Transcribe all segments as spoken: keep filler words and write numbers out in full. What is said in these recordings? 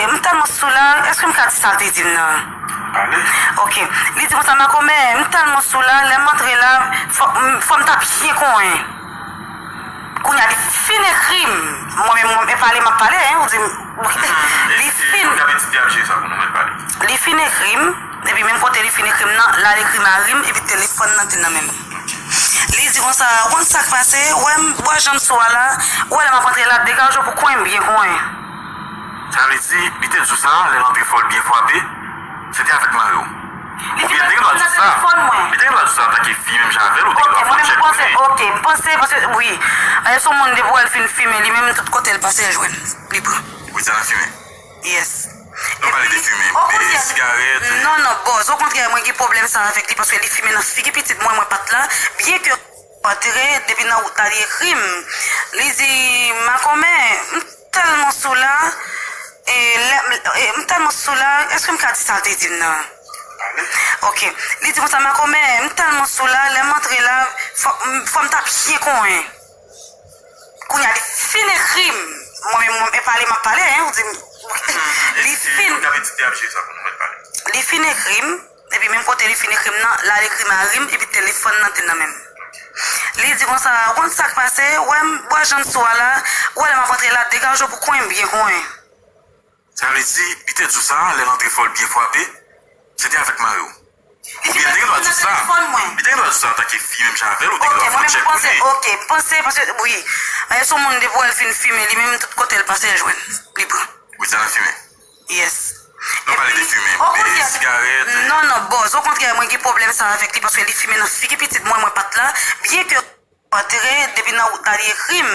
M tèlman sou la, èske m ka di sa l te di m nan? Pale. Ok. Li di konsa, Makomè, m tèlman sou la, lè m antre la, fò, m- fò m ta byen konyen. Kounye a, li fin ekri m. Mwen menm, mwen, e pale m ap pale, hein, ou di m. Li fin. Li fin ekri m, epi menm kote li fin ekri m nan, la l ekri mari m, epi telefòn nan te nan men m. Li di konsa, ou konn sa k pase, ou wè m, ou wè jan m sou a la, ou wè lè m ap antre la, degaje w pou konyen m byen konyen. Sa vle di, li te di w sa, lè l antre fò l byen frape, se te avèk mari w. Oubyen li te gen dwa di w sa. Li te gen dwa di w sa antanke fi menm jan avè l, ou te gen dwa fè yon tchèk pou li. Ok, m panse, paske, wi. Ayè, se yon moun depi w wè l fin fimen, li menm tout kote l pase l jwenn. Li pran. Wi, sa nan fimen. Yes. Nou pale de fimen, e, sigarèt, e. Non, non, bòs. Okontrè, mwen gen pwoblèm sa avèk li, paske li fimen nan figi pitit mwen, mwen pa t la. Byen ke antre depi nan wout la, li ekri m. Li di, Makomè, m tèlman sou la, e, lè, e, m tèlman sou la, èske m ka di sa l te di m nan? Ok. Li di konsa, Makomè, m tèlman sou la, lè m antre la, fò, m- fò m ta byen konyen. Kounye a, li fin ekri m. Mwen menm, mwen, e pale m ap pale, hein, ou di m. Li fin. Li fin ekri m. Epi menm kote li fin ekri m nan, la l ekri mari m, epi telefòn nan te nan men m. Li di konsa, ou konn sa k pase, ou wè m, ou wè jan m sou a la, ou wè lè m ap antre la, degaje w pou konyen m byen konyen. Sa vle di, li te di w sa, lè l antre fò l byen frape, se te avèk mari w. Oubyen li te gen dwa di w sa. Li te gen dwa di w sa antanke fi menm jan avè l, ou te gen dwa fè yon tchèk pou li. Ok, m panse, paske, wi. Ayè, se yon moun depi w wè l fin fimen, li menm tout kote l pase l jwenn. Li pran. Wi, sa nan fimen. Yes. Nou pale de fimen, e, sigarèt, e. Non, non, bòs. Okontrè, mwen gen pwoblèm sa avèk li, paske li fimen nan figi pitit mwen, mwen pa t la. Byen ke antre depi nan wout la, li ekri m.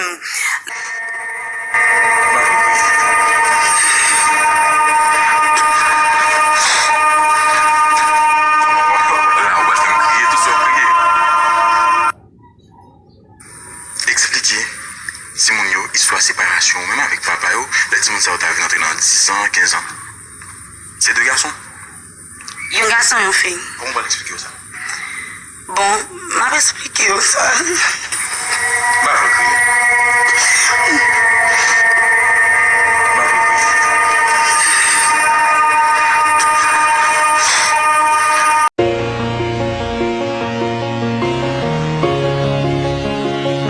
Eksplike timoun yo istwa separasyon ou menm avèk papa yo, lè timoun sa yo ta vin antre nan dizan, kenzan. Se de gason? Yon gason, yon fi. Kòman w pral eksplike yo sa? Bon, m ap eksplike yo sa. M pa vle kriye.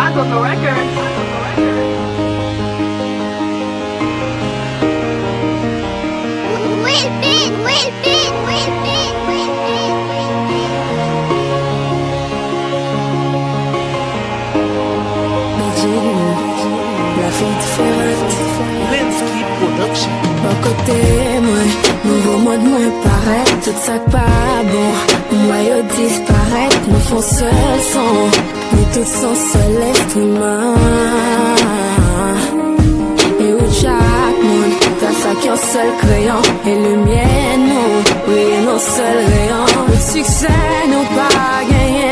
M pa vle kriye. Magic, la fi diferan. Lensky Production. Bò kote mwen, nouvo mòd mwen parèt. Tout sa k pa bon, m wè yo disparèt. Nou fè yon sèl son, nou tout se yon sèl enstriman. E ou chak moun, tras ak yon sèl kreyon. E limyè nou briye nan sèl reyon. Tout siksè nou pa genyen.